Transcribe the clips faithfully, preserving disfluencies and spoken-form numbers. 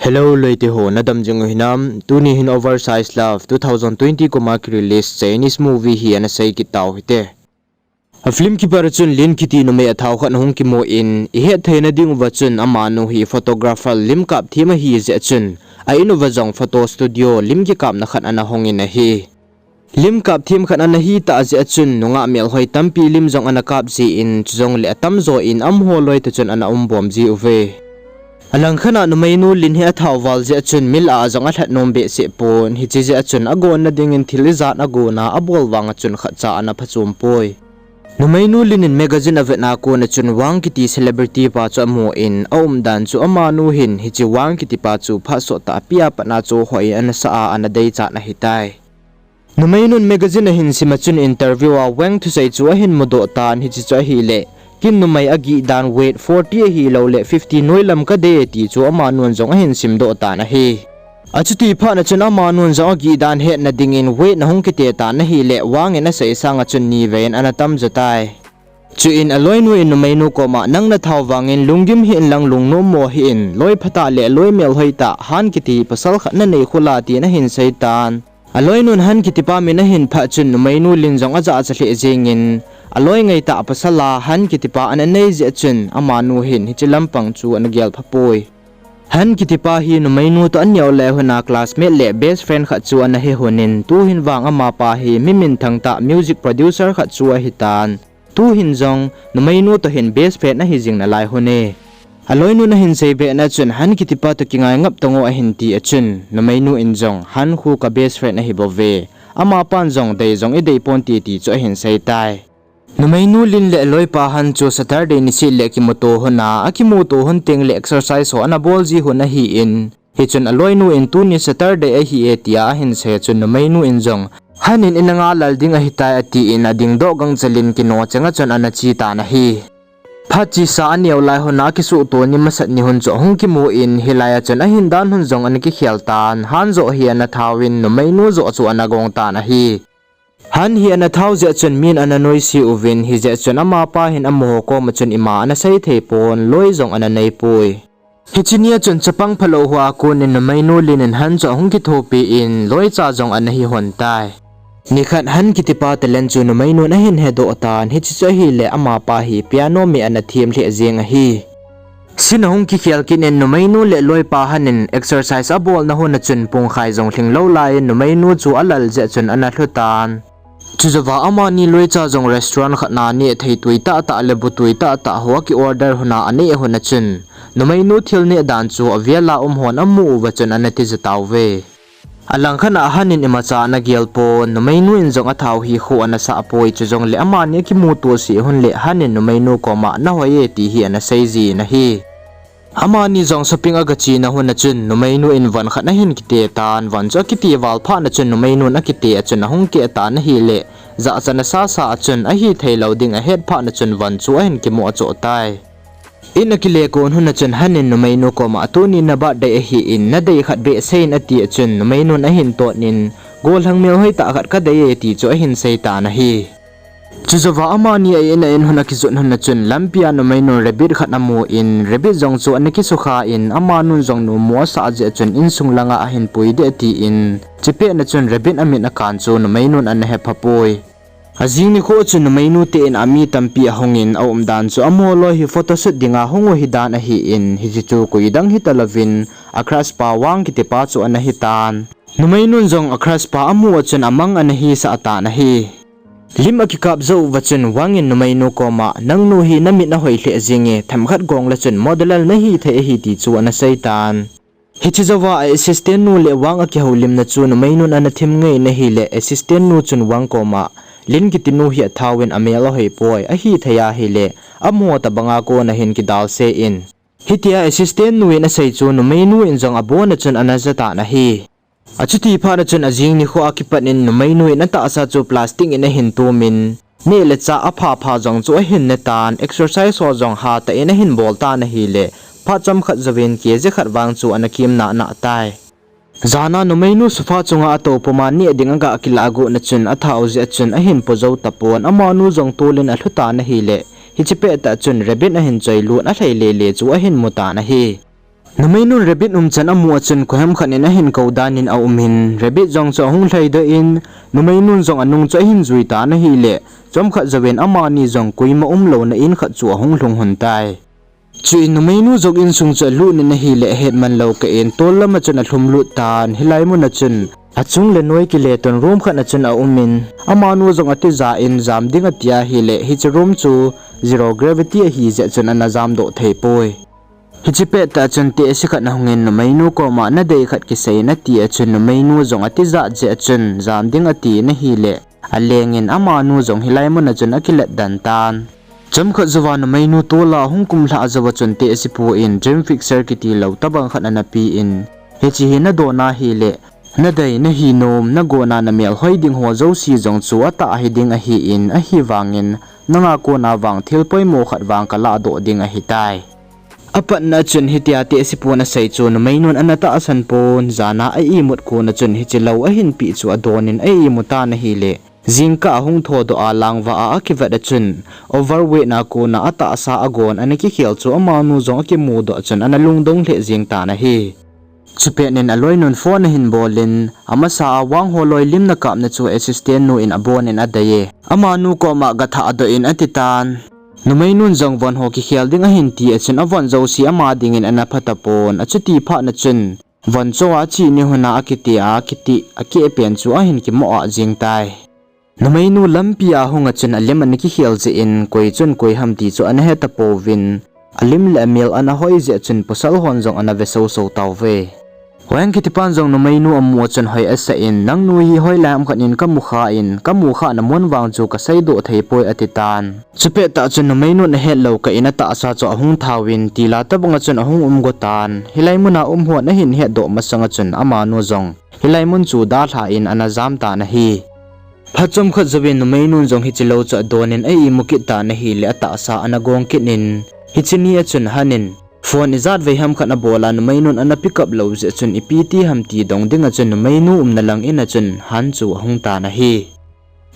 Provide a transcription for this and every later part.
Hello loite ho, nadam jing u hinam? Tuni hin Oversize Love two thousand twenty kum a ki release Chinese movie hi ana sei kit tau hite. A film keeper chun Lin kiti numei athau khat ahung kimu in, ihet theina diuva chun amanu hi photographer, lim kap them ahi jeh chun, a in uva jong photo studio lim kikapna khat ana hong in ahi. Lim kap them khat ana hi tah jeh chun, nungah melhoi tampi lim jong ana kap jin, chujongle atamjo in amaho loi toh chun ana um bom ji uve. Alangkhat a numeinu Lin hi athau val jeh chun, mi lah a jong alhat nom behseh pon, hiche jeh chun agonna dingin thil ijat agonna abol vang a chun khatcha ana phachom poi. Numeinu Lin in magazine avetna kona chun Wang kiti celebrity pa chu amu in, aumdan chu amanu hin hiche Wang kiti pa chu phat sottah a pi a pat a chu hoi ana sa a ana deichat ahitai. Numeinun magazine ahin sim a chun interview a Wang thusei chu ahin mudoh tan, hiche chu ahileh, kin numei agih dan weight forty ahilouleh fifty noilam kadei ti chu amanun jong ahin simdoh tan ahi. Achuti phat a chun amanun jong agih dan hetna dingin weight ahung kite tan ahileh, Wang in asei sang a chun nivei in ana tamjo tai. Chuin aloinu in numeinu koma, nang nathau vangin lunggim hih inlang lungnommo hih in, loi phatah leh loi melhoi tah, Han kiti pasal khat nanei khula, tin ahin seitan. Aloinun Han kiti pa min ahin phah chun numeinu Lin jong ajahcha lheh jengin, aloi ngaitah pasal a Han kiti pa ana nei jeh chun amanu hin hiche lampang chu ana gelpha poi. Han kiti pa hi numeinu toh aneo lai hun a classmate leh best friend khat chu ana hi hun in, tuhin vang amapa hi mi minthang tah music producer khat chu ahitan. Tuhin jong numeinu toh hin best friend ahi jing nalai hun e. Aloinun ahin sei beh na chun, Han kiti pa toh kingai ngap tango ahin ti a chun, numeinu in jong, Han khu ka best friend ahi bouve. Amapan jong dei jong idei ponte ti chu ahin sei tai. Numeinu Lin leh aloipa Han chu Saturday niseh leh kimuto hun a, akimuto hun tengleh exercise ho ana bol ji hun ahin, hichun aloinu in tuni Saturday ahi e tia ahin sei a chun numeinu in jong, Han in inanga lal ding ahitai atin adingdoh gangchel in kino chenga chun ana che tan ahi. Phat chesa aneo lai hun a akisuhto ni masat ni hun chu ahung kimu in, hilai a chun ahin dan hun jong ana kikhel tan, Han joh hi ana thauvin numeinu joh chu ana gong tan ahi. Han hi ana thau jeh chun min ana noise uvin, hijeh chun amapa hin amaho koma chun ima ana sei thei pon, loi jong ana nei poi. Hiche nia chun chapang phalou hoa konin numeinu Lin in Han chu ahung kithopi in, loicha jong ana hi hon tai. Nikhat Han kiti pa talent chu numeinun ahin hedoh tan, hiche chu ahileh amapa hi piano meh ana them lheh jeng ahi. Scene ahung kikhel kit in numeinu leh loipa Han in exercise abolna hun a chun pungkhai jong lhinglou laiyin numeinu chu alal jeh chun ana lhu tan. Chujouva amani loicha jong restaurant khat na neh thei twi tahtah leh bu twi tahtah ho aki order hun a aneh hun a chun, numeinu thil neh dan chu avel a um hon amu uva chun ana tija tauve. Alangkhat a Han in imacha ana gel pon, numeinu in jong athau hi khu ana sah poi, chujongleh amani akimuto seh hun leh Han in numeinu koma nahoi e ti hi ana sei jin ahi. Amani jong shopping aga chena hun a chun numeinu in von khat ahin kite tan, von chu akite val phat na chun numeinun akite a chun ahung keh tan ahileh, jahcha nasasa a chun ahi theilou ding ahet phat na chun von chu ahin kimoh choh tai. In akile kon hun a chun Han in numeinu koma, tuni na birthday ahin, nadei khat beh seiyin ati a chun numeinun ahin tot in, gollhang melhoi tah khat kadei e ti chu ahin sei tan ahi. Chujouva amani a in a en hun akijot hun a chun lampia numeinun rabbit khat amu in, rabbit jong chu ana kisukha in, amanun jong nommo asah jeh a chun insung langa ahin pui deh tin, chupet na chun rabbit amit akan chu numeinun ana hepha poi. Ajing nikho chun numeinu te in a mi tampi ahung in, aumdan chu amaho loi hi photoshoot dinga hung u hidan ahin, hiche chu koidang hitalouvin, a crush pa Wang kiti pa chu ana hitan. Numeinun jong a crush pa amu a chun amang ana hisah tan ahi. Lim akikap jou uva chun Wang in numeinu koma, nangnu hi namit ahoi lheh jenge, themkhat gong le chun model nahi thei ahi ti chu ana seitan. Hiche jouva a assistant nu leh Wang akihoulimna chu numeinun ana thim ngei in ahileh, assistant nu chun Wang koma, Lin kiti nu hi athauvin amel ahoi poi, ahithei ahileh, amaho tobanga kona hin kidalse in. Hitia assistant nu in asei chu numeinu in jong abon a chun ana jatan ahi. Achuti phat a chun ajing nikho a kipat in numeinu in atahsa chu plastic in ahin tumin, neh le chah apha pha jong chu ahin netan, exercise ho jong hatah in ahin bol tan ahileh, phat chomkhat jouvin KG khat vang chu ana kimna anah tai. Jana numeinu sofa chunga atou puma neh ding aga kilah got na chun athau jeh a chun ahin po jou tapon, amanu jong tolin alhu tan ahileh, hiche pettah chun rabbit ahin choilut alhai lele chu ahin mutan ahi. Numeinun rabbit umchan amu a chun koiham khat in ahin kou dan in aumin, rabbit jong chu ahung lhaidoh in, numeinun jong anung chu ahin jui tan ahileh, chomkhat jouvin amani jong koima umlouna in khat chu ahung lhung lhon tai. Chuin numeinu jong insung chu alut in ahileh, ahetman lou kah in tol lam a chun alhum lut tan, hilai mun a chun achung le noi kile tun room khat a chun aumin, amanu jong atija in jam ding ati ahileh, hiche room chu zero gravity ahi jeh chun ana jamdoh thei poi. Hiche pettah chun tehse khat ahungin numeinu koma nadei khat kisei in ati a chun numeinu jong atijat jeh a chun jam ding ati in ahileh, alengin amanu jong hilai mun a chun akilet den tan. Chomkhat jouva numeinu tol a ahung kumlhah jouva chun tehsepu in dream fixer kiti lou tobang khat ana pen, hiche hi nadon ahileh, nadei, nahinom, nagonna namel hoi ding ho jouse jong chu atah hiding ahin, ahivangin nanga kona vang thil poimo khat vang kalahdoh ding ahitai. Apatna chun hitia tehsepun asei chu numeinun ana tahsan pon, jana a imut kona chun hiche lou ahin peh chu adon in a imu tan ahileh, jingkah ahung thodoh a langvah a akivet a chun overweight na kona atahsa agon ana kikhel chu amanu jong akimudoh chun ana lungdong lheh jeng tan ahi. Chupet in aloinun phone ahin bol in, amasa a Wang holoi lim na kapna chu assistant nu in abon in adei e. Amanu koma gathahdoh in ati tan. Numeinun jong von ho kikhel ding ahin ti a chun avon jouse ama dingin ana phatapon, achuti phat na chun von chouva chini hon a akiti a, akiti, akeh pen chu ahin kimoh ah jeng tai. Numeinu lampi a hung a chun alim ana kikhel jeh in koi chun koi ham ti chu ana hetapouvin, alim le amel ana hoi jeh chun pasal hon jong ana ve soso tauve. Wang kitipan jong numeinu amu a chun hoi asah in, nangnu hi hoilai ham khat in kamu kha in, kamu khah na mun vang chu kaseidoh thei poi ati tan. Chupettah chun numeinun ahetlou kah in atahsa chu ahung thauvin, tila tobang a chun ahung um go tan, hilai mun a um hon ahin hetdoh masang a chun amanu jong hilai mun chu dalha in ana jam tan ahi. Phat chomkhat jouvin numeinun jong hiche lou chu adon in a imu kit tan ahileh atahsa ana gong kit in, hiche ni a chun Han in phone ijat vei ham khat abol a numeinun ana pick up lou jeh a chun ipi ti ham ti dong ding a chun numeinu umna lang in a chun Han chu ahung tan ahi.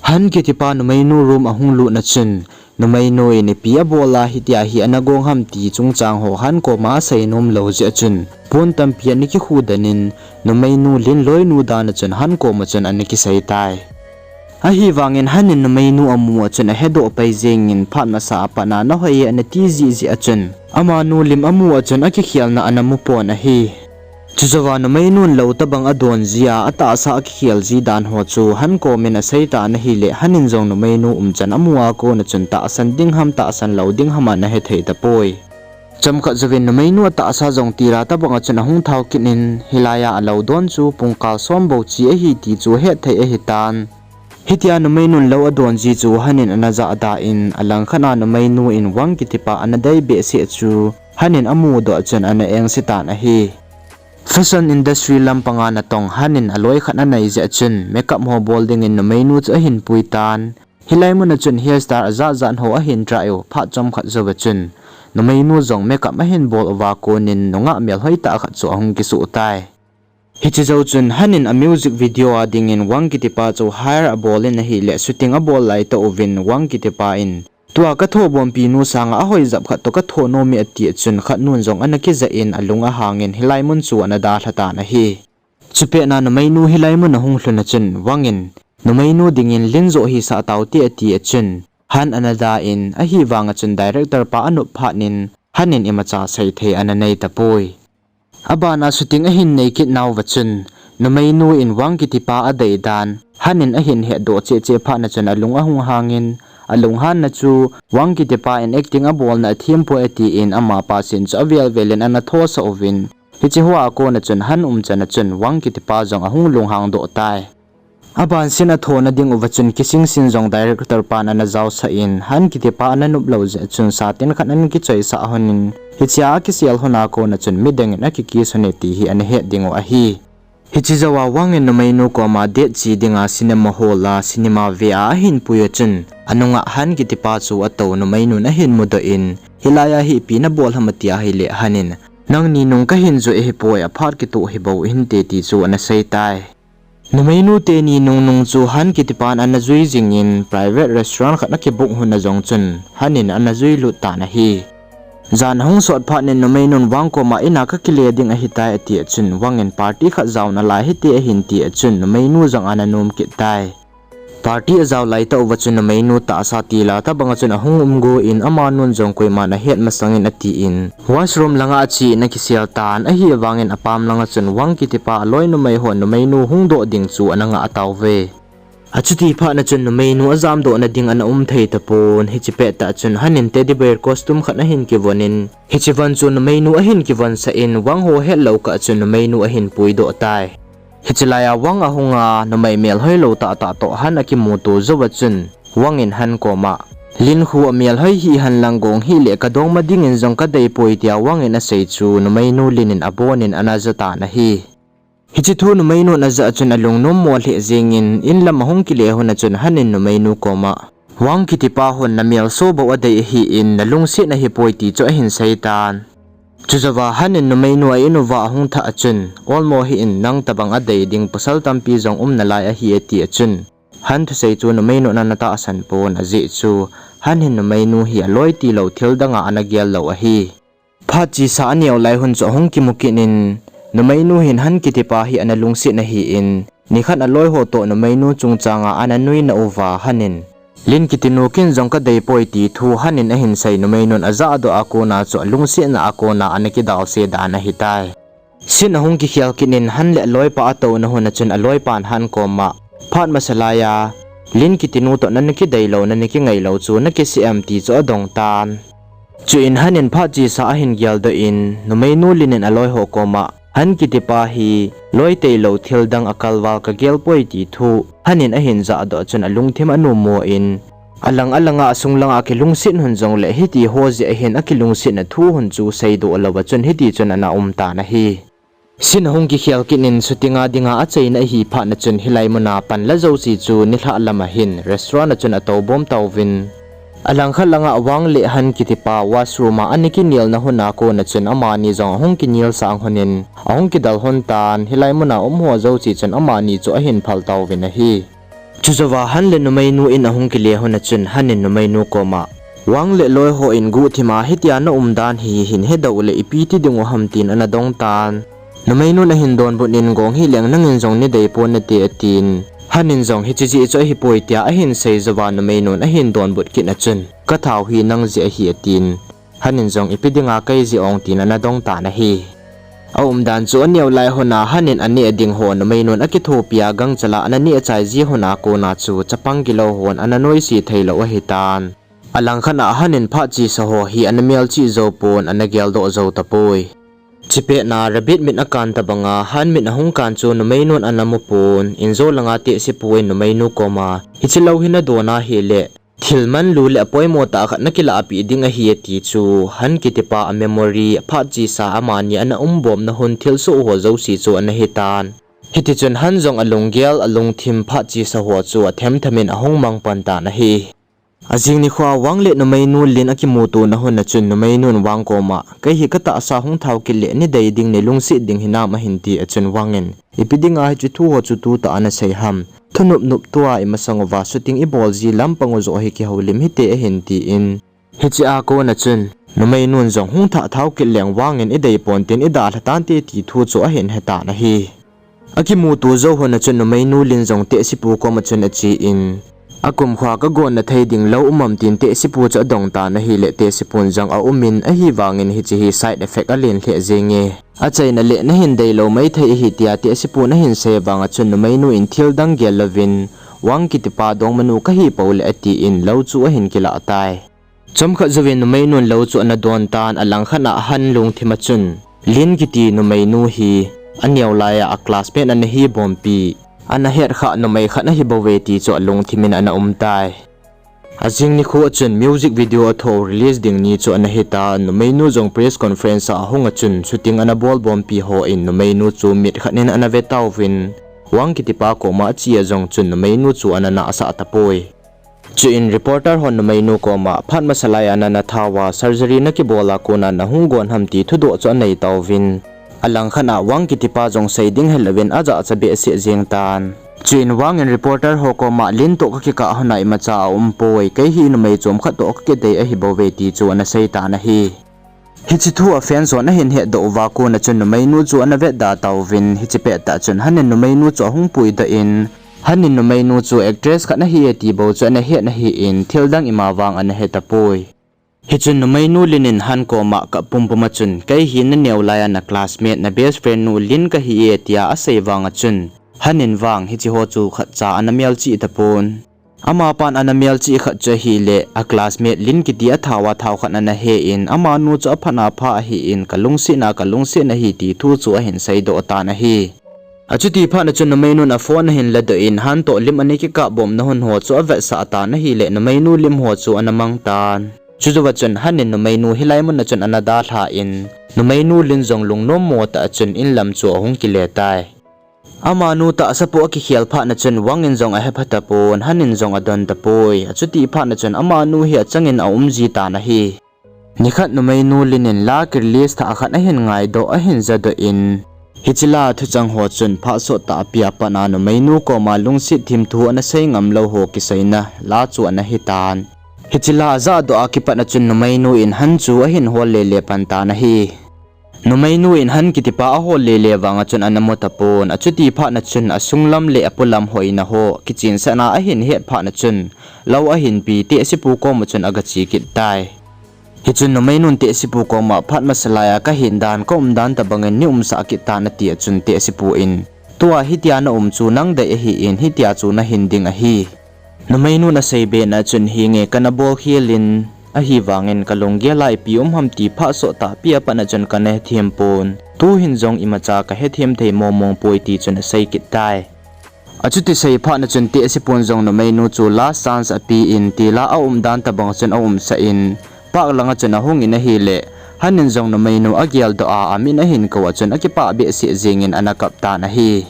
Han kitipa numeinu room ahung lut na chun, numeinu in ipi abol a hitia hi ana gong ham ti chungchang ho Han koma asei nom lou jeh a chun, pon tampi ana kikhudan in, numeinu len loinu dan a chun Han koma chun ana kisei tai. Ahivangin Han in numeinu amu a chun ahedoh pai jengin, phat masa a pat na nahoi e ana ti jeh jeh a chun, amanu lim amu a chun akikhelna ana mu pon ahi. Chujouva numeinun lou tobang adon ji a, atahsa akikhel ji dan ho chu Han komin asei tan ahileh, Han in jong numeinu umchan amu a kona chun tahsan ding ham tahsan lou ding ham ana hethei tapoi. Chomkhat jouvin numeinu atahsa jong tila tobang a chun ahung thau kit in, hilai a alou don chu pungkal som bou che ahi ti chu hetthei ahitan. Hitia numeinun lou adon ji chu Han in ana jahda in, alangkhat a numeinu in Wang kitipa ana dei behseh chu Han in amudoh a chun ana engse tan ahi. Fashion industry lampang a natong Han in aloi khat anei jeh a chun makeup ho bol dingin numeinu chu ahin pui tan. Hilai mun a chun hairstyle ajat jat ho ahin try u, phat chomkhat jouva chun numeinu jong makeup ahin bol uva konin nungah melhoi tah khat chu ahung kisuh tai. Hiche jou chun Han in a music video a dingin Wang kitipa chu hire abol in ahileh, shooting abol laitah uvin Wang kitipa in, tua kathobompi nu sanga ahoi jep khat toh katho nom e ati a chun khatnun jong ana kijah in alung ahangin hilai mun chu ana dalha tan ahi. Chupet na numeinu hilai mun ahung lhun a chun Wang in, numeinu dingin len joh hisah taute ati a chun Han ana da in, ahivang a chun director pa anop phat in Han in imacha seithei ana nei tapoi. Abana shooting ahin nei kit nauva chun numeinu in Wang kitipa adei dan Han in ahin hetdoh cheh cheh phat na chun alung ahung hangin, alunghanna chu Wang kitipa in acting abolna athem poi atin amapa sin chu avel vel in ana thosah uvin, hiche hoa kona chun Han umchan a chun Wang kitipa jong ahung lunghang doh tai. Abansin athona ding uva chun Kising Sin jong director pan ana jaosah in, Han kitipa ana nop lou jeh a chun saten khat ana kichoisah lhonin, hichea akisel lhona kona chun midang in akikiss lhon e ti hi ana het dingu ahi. Hiche jouva Wang in numeinu koma date che dinga cinema hall a cinema ve a ahin pui a chun, anunga Han kitipa chu atou numeinun ahin mudoh in, hilai a hi ipi nabol ham ati ahileh Han in, nangni nung kahin jui ahipoi, aphat kitoh hibou hinte ti chu ana sei tai. Numeinu teni nungnung chu Han kitipan ana jui jingin private restaurant khat akibook lhon a jong chun Han in ana jui lut tan ahi. Jan ahung sot phat in numeinun Wang koma in a kakile ding ahitai ati a chun Wang in party khat jaona lai hite ahin ti a chun numeinu jong ana nom kit tai. Party ajao lai tah uva chun numeinu tahsa tila tobang a chun ahung um go in amanun jong koiman ahet masangin atin washroom langa ache in akisel tan ahivangin apam langa chun Wang kitipa aloi numei hon numeinu hung doh ding chu ana ngah tauve. Achuti phat na chun numeinu ajamdoh na ding ana um thei tapon, hiche pettah chun Han in teddy bear costume khat ahin kivon in, hiche von chu numeinu ahin kivonsah in, Wang ho hetlou kah chun numeinu ahin puidoh tai. Hiche laiya Wang ahunga numei melhoi lou tahtah toh Han akimuto jouva chun, Wang in Han koma, Lin khu amelhoi hihen lang gong hih le kadongma dingin jong kadeipoi tia Wang in asei chu numeinu Lin in abonin ana jatan ahi. Hiche thu numeinun ajah a chun alungnommo lheh jengin, in lam ahung kile hun a chun Han in numeinu koma, Wang kitipa hon namel so bou adei ahin, nalungsetna hipoi ti chu ahin seitan. Chujouva Han in numeinu a in uva ahung thah a chun, Olmo hih in, nang tobang adei ding pasal tampi jong um nalai ahi ati a chun, Han thusei chu numeinun ana tahsan pon ajeh chu, Han hin numeinu hi aloi tilou thil danga ana gel lou ahi. Phat chesa aneo lai hun chu ahung kimu kit in, numeinu hin Han kitipa hi ana lungset ahin, nikhat aloi ho toh numeinu chungchanga ana nuina uva Han in, Lin kitinu ken jong kadeipoi ti thu Han in ahin sei numeinun ajahdoh a kona chu alungsetna a kona ana kidalse dan ahitai. Scene ahung kikhel kit in Han le aloipa atouna hun a chun aloipan Han koma, phat masa laiya, Lin kitinu toh nana kideilou, nana kingailou chu nakisei em ti chu adong tan. Chuin Han in phat chesa ahin geldoh in, numeinu Lin in aloi ho koma, Han kitipa hi loi teilou thil dang akalval kagelpoi ti thu Han in ahin jahdoh chun alungthim anommo in, alang alanga asung langa kilungset hun jongle hiti ho jeh ahin akilungsetna thu hun chu seidoh louva chun hiti chun ana um tan ahi. Scene ahung kikhel kit in shooting a dinga achaina ahi phat na chun hilai muna panla jouse chu nilhah lam ahin restaurant a chun atoubom tauvin. Alangkhat langa Wang le Han kitipa washroom a ana kinelna hun a kona chun amani jong ahung kinel sang hun in ahung kidal hun tan hilai muna umho jouse chun amani chu ahin phal tauvin ahi. Chujouva Han le numeinu in ahung kile hun a chun Han in numeinu koma, Wang le loi ho in guhthima hitia na um dan hi hin hedoh le ipi ti dingu ham tin ana dong tan. Numeinun ahin donbut in gong hileng nangin jong neidei pon nate atin. Han in jong hiche jeh chu ahipoi tia ahin sei jouva numeinun ahin donbut kit a chun, kathau hi nang jeh ahi atin. Han in jong ipi dinga kei jeh ong tin ana dong tan ahi. Aumdan chu aneo lai hun a Han in aneh ding ho numeinun akithopia gangchal a ana neh chai ji hun a kona chu chapang gilou hon ana noise theilou ahitan. Alangkhat a Han in phat chesa ho hi ana melchih jou pon ana geldoh jou tapoi. Chipet na rabbit mit akan tobanga Han mit ahung kan chu numeinun ana mupon, injo langa tehsepu in numeinu koma, hiche lou hi nadon ahile, thil manlu le apoimo tah khat nakilah peh ding ahi ati chu, Han kitipa a memory, aphat chesa amani ana umbomna hun thilsoh ho jouse chu ana hitan. Hitichun Han jong alunggel, alungthim phat chesa ho chu athemthem in ahung mang pan tan ahi. Ajing nikhoa Wang le numeinu Lin akimutona hun a chun numeinun Wang koma, kei hi katahsa hung thao kit le neidei ding neilungset ding hinam ahin ti a chun Wang in, ipi dinga hiche thu ho chu tutah a nasei ham. Thunop nop tua imasang uva shooting ibol ji lampang u joh hi kihoulim hite ahin tin. Hiche a kona chun, numeinun jong hung thah thao kit leng Wang in idei pon tin idalha tante ti thu chu ahin hetan ahi. Akimuto jou hun a chun numeinu Lin jong tehsepu koma chun achen, akumkhoa kagonna thei ding lou um am tin tehsepu chu adong tan ahile tehsepun jong aum in ahivangin hiche hi side effect alen lheh jenge. Achaina le nahin deilou maithei ahi tia tehsepun ahin sei vanga chun numeinu in thil dang gel louvin, Wang kitipa dongmanu kahipou le atin lou chu ahin kilah tai. Chomkhat jouvin numeinun lou chu ana don tan alangkhat a Han lungthim a chun, Lin kiti numeinu hi, aneo laiya a classmate ana hibompi, ana hetkhah numei khat ahibouve ti chu alungthim in ana um tai. Ajing nikho a chun music video atho release ding ni chu ana hitan, numeinu jong press conference a ahung a chun shooting ana bolbompi hon numeinu chu mitkhat in ana vetauvin, Wang kitipa koma ache a jong chun numeinu chu ana nahsah tapoi. Chuin reporter hon numeinu koma phat masa laiya nana thaova surgery nakibol a kona nahung gon ham ti thudoh chu anei tauvin. Alangkhat a Wang kitipa jong sei ding helouvin ajahcha behseh jeng tan. Chuin Wang in reporter ho koma Lin toh kakikah hon a imacha aumpoi, kei hi numei chomkhat toh kakidei ahibouve ti chu ana sei tan ahi. Hiche thu a fans hon ahin hetdoh uva kona chun numeinu chu ana vetda tauvin, hiche pettah chun Hanin numeinu chu ahung puidoh in, Hanin numeinu chu actress khat ahi e ti bou chu ana het ahin, thildang ima vang ana hetapoi. Hichun numeinu Lin in Han koma kap pumpum a chun, kei hi naneo laiya na classmate, na best friend nu Lin kahi e tia asei vang a chun, Hanin vang hiche ho chu khatcha ana melchih tapon. Amapan ana melchih khat chu ahile, a classmate Lin kiti athao a thao khat ana he in, amanu chu aphatna pha ahin, kalungsetna kalungset ahi ti thu chu ahin seidoh tan ahi. Achuti phatna chun numeinun a phone ahin ladoh in, Han toh lim ana kikapbomna hun ho chu avetsah tan ahile, numeinu lim ho chu ana mang tan. Chujouva chun Hanin numeinu hilai muna chun ana dalha in, numeinu Lin jong lungnommo tah a chun inlam chu ahung kile tai. Amanu tahsa poh akikhel phatna chun Wang in jong ahepha tapon, Hanin jong adon tapoi. Achuti phatna chun amanu hi achangin aumji tan ahi. Nikhat numeinu Lin in la kirelease thah khat ahin ngaidoh, ahin jadoh in, hiche la thuchang ho chun phat sottah pia pat a numeinu koma lungset thim thu ana sei ngam lou ho kiseina la chu ana hitan. Hiche la ajahdoh a kipatna chun numeinu in Han chu ahin hol lele pan tan ahi. Numeinu in Han kitipa ahol lele vanga chun ana mu tapon, achuti phatna chun asunglam le apolam hoina ho kichensahna ahin het phatna chun, lou ahin pi tehsepu koma chun agache kit tai. Hichun numeinun tehsepu koma, phat masa laiya kahin dan, kaumdan tobangin nei umsah kit tan, atia chun tehsepu in, tua hitia naum chu nang dei ahin, hitia chu nahin ding ahi. Numeinun asei bena chun, hinge kana bol khel in, ahivangin kalunggel a ipi um ham ti phat sottah pia patna chun kana hethem pon. Tuhin jong imacha kahethem thei mongmong poi ti chun asei kit tai. Achuti sei phatna chun tehsepun jong numeinu chu last chance apen, tila aumdan tobang chun aumsah in, park langa chun ahungin ahile, Hanin jong numeinu ageldoh a, amin ahin kou a chun akipah behseh jengin ana kap tan ahi.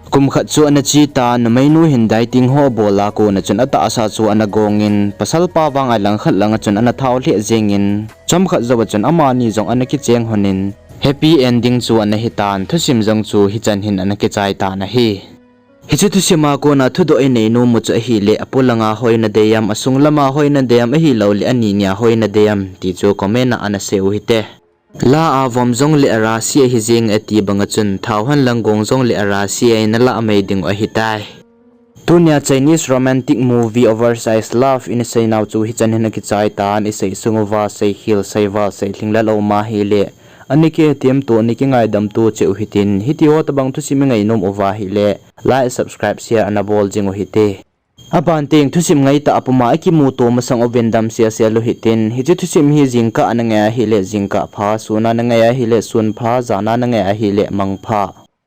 Kum khat chu ana che tan, numeinu hin dating ho abol a kona chun atahsa chu ana gongin, pasalpa vang a langkhat langa chun ana thao lheh jengin, chomkhat jouva chun amani jong ana kicheng lhonin, happy ending chu ana hitan, thusim jong chu hichan hin ana kichai tan ahi. Hiche thusima kona thudoh inei nom u chu ahile, apolanga hoina dei am, asung lama hoina dei am, ahilouleh anini a hoina dei am ti chu comment a ana sei u hite. La a vom jongle arasi ahi jeng e ti banga chun, thao henlang gong jongle arasi a inalah mai ding u ahitai. Tunia Chinese romantic movie Oversized Love ina seinau chu hichan hin akichai tan, isei sung uva seikhel, seival, seilhinglel aum ahile, ana kihethem to, ana kingaidam to cheh u hitin, hitiho tobang thusim ingai nom uva ahile, like, subscribe, share ana bol jing u hite. Aban teng thusim ngaitah apuma ikimuto masang uvin dam selsel u hitin, hiche thusim hi jingkah a nangai ahile jingkah pha, sun a nangai ahile sun pha, jan a nangai ahile mangpha.